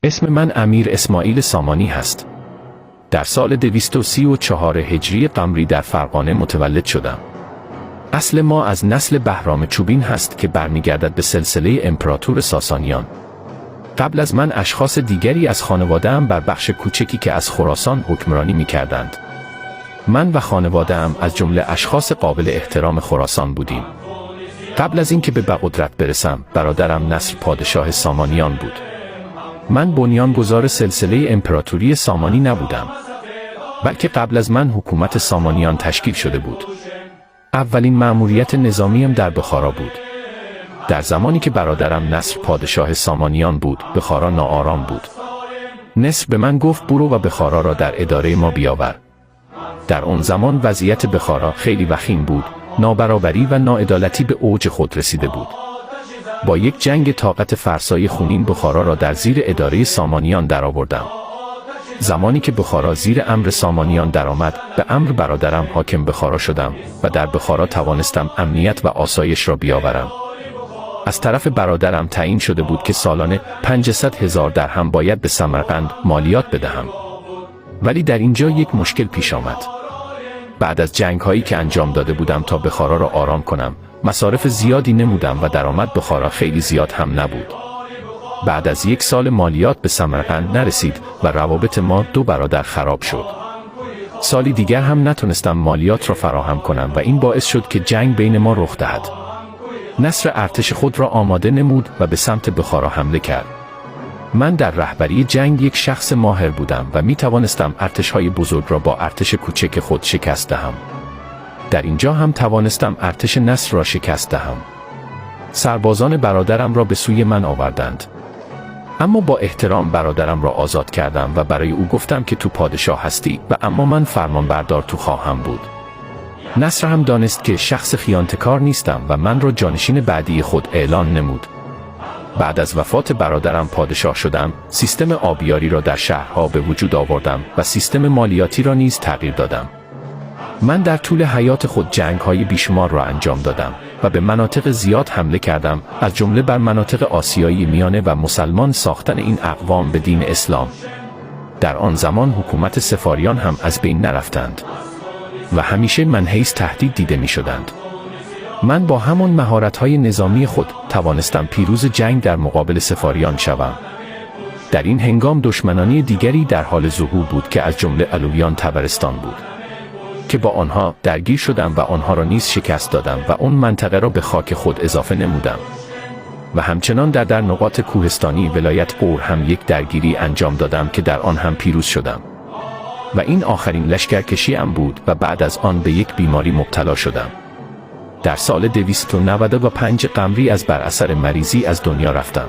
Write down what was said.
اسم من امیر اسماعیل سامانی هست. در سال 234 هجری قمری در فرغانه متولد شدم. اصل ما از نسل بهرام چوبین هست که برمیگردد به سلسله امپراتور ساسانیان. قبل از من اشخاص دیگری از خانواده‌ام بر بخش کوچکی که از خراسان حکمرانی می‌کردند. من و خانواده‌ام از جمله اشخاص قابل احترام خراسان بودیم. قبل از اینکه به قدرت برسم، برادرم نصر پادشاه سامانیان بود. من بنیانگذار سلسله امپراتوری سامانی نبودم، بلکه قبل از من حکومت سامانیان تشکیل شده بود. اولین مأموریت نظامیم در بخارا بود. در زمانی که برادرم نصر پادشاه سامانیان بود، بخارا ناآرام بود. نصر به من گفت برو و بخارا را در اداره ما بیاور. در آن زمان وضعیت بخارا خیلی وخیم بود، نابرابری و ناعدالتی به اوج خود رسیده بود. با یک جنگ طاقت فرسای خونین بخارا را در زیر اداره سامانیان درآوردم. زمانی که بخارا زیر امر سامانیان درآمد، به امر برادرم حاکم بخارا شدم و در بخارا توانستم امنیت و آسایش را بیاورم. از طرف برادرم تعیین شده بود که سالانه 500,000 درهم باید به سمرقند مالیات بدهم. ولی در اینجا یک مشکل پیش آمد. بعد از جنگ هایی که انجام داده بودم تا بخارا را آرام کنم، مصارف زیادی نمودم و درآمد بخارا خیلی زیاد هم نبود. بعد از یک سال مالیات به سمرقند نرسید و روابط ما دو برادر خراب شد. سالی دیگر هم نتونستم مالیات را فراهم کنم و این باعث شد که جنگ بین ما رخ دهد. نصر ارتش خود را آماده نمود و به سمت بخارا حمله کرد. من در رهبری جنگ یک شخص ماهر بودم و می توانستم ارتش‌های بزرگ را با ارتش کوچک خود شکست دهم. در اینجا هم توانستم ارتش نصر را شکست دهم. سربازان برادرم را به سوی من آوردند. اما با احترام برادرم را آزاد کردم و برای او گفتم که تو پادشاه هستی و اما من فرمانبردار تو خواهم بود. نصر هم دانست که شخص خیانتکار نیستم و من را جانشین بعدی خود اعلان نمود. بعد از وفات برادرم پادشاه شدم، سیستم آبیاری را در شهرها به وجود آوردم و سیستم مالیاتی را نیز تغییر دادم. من در طول حیات خود جنگ‌های بیشمار را انجام دادم و به مناطق زیاد حمله کردم، از جمله بر مناطق آسیایی میانه و مسلمان ساختن این اقوام به دین اسلام. در آن زمان حکومت صفاریان هم از بین نرفتند و همیشه من حیث تهدید دیده می شدند. من با همان مهارت‌های نظامی خود توانستم پیروز جنگ در مقابل صفاریان شوم. در این هنگام دشمنانی دیگری در حال ظهور بود که از جمله علویان طبرستان بود، که با آنها درگیر شدم و آنها را نیز شکست دادم و اون منطقه را به خاک خود اضافه نمودم. و همچنان در نقاط کوهستانی ولایت غور هم یک درگیری انجام دادم که در آن هم پیروز شدم. و این آخرین لشکرکشی ام بود و بعد از آن به یک بیماری مبتلا شدم. در سال 295 قمری از بر اثر مریضی از دنیا رفتم.